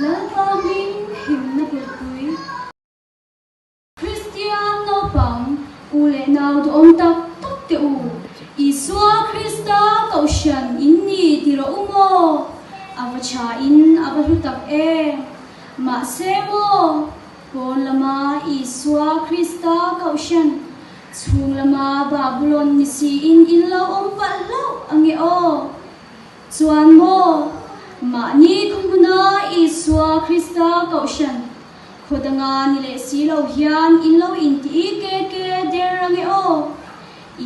Lalpa hming himna kulhpui. Kristian naupang u leh nau duhawm tak tak te u, Isua Krista Kohhran in ni ti rawh u maw? A va tha in a va hlu tak em! Mahse maw, pawn lama Isua Krista Kohhran chhung lama Babulon ni siin in lo awm palh hlauh ange aw? Chuan maw, mahni khawhmuna Isua Krista Kohhran Khaw danga ni leh si lo hian in lo inti i ke ke der ange aw.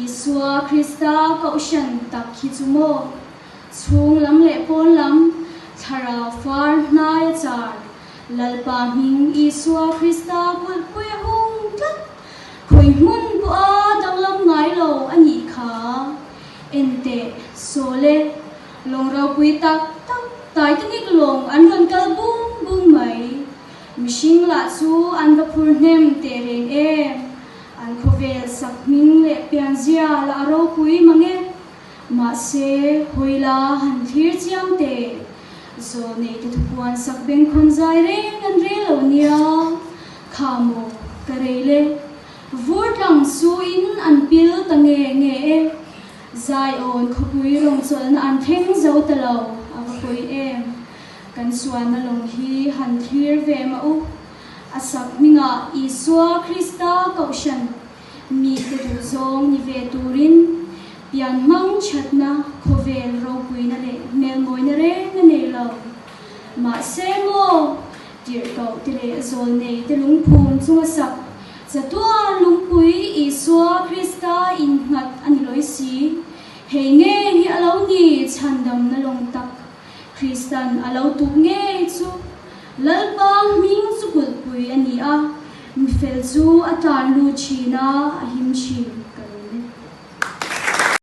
Isua Krista Kohhran tak hi chu maw? Chhung lam leh pawn lam, thlarau far hnai a char, Lalpa hming Isua Krista kulhpui a hung tlat, khawi hmun pawha danglam ngai lo a nih kha. Enteh, Sawle, Lawng ropui tak tak Titanic lawng an rawn kal bung bung mai. Mihring lah chu an va phur hnem teh reng em. An khawvel sak hming leh pianzia lah a ropui mang e. Mahse, hawila han thlir chiang teh. Zawlnei te thupuan sak bengkhawn zai reng an rel lo nia. Kha maw, ka rei le. Vur tlang suin an pil ta nge nge e. Zion khawpui lawngchawlhna an thleng zo ta lo, a va pawi em? Kan sualna lawng hi han thlir ve mah u. A sak hmingah Isua Krista Kohhran mite duhzawng ni ve turin pian hmang thatna khawvel ropuina leh hmelmawina reng a nei lo. Mahse maw, tirhkoh te leh zawlnei te lungphum chunga sak Chatuan lungpui Isua Krista innghat a ni lawi si. Hei ngei hi a lo ni chhandamna lawng tak. Kristan a lo tuk ngei chu Lalpa hming chu kulhpui a ni a, mifel chu a tlan lut thin a, a him thin.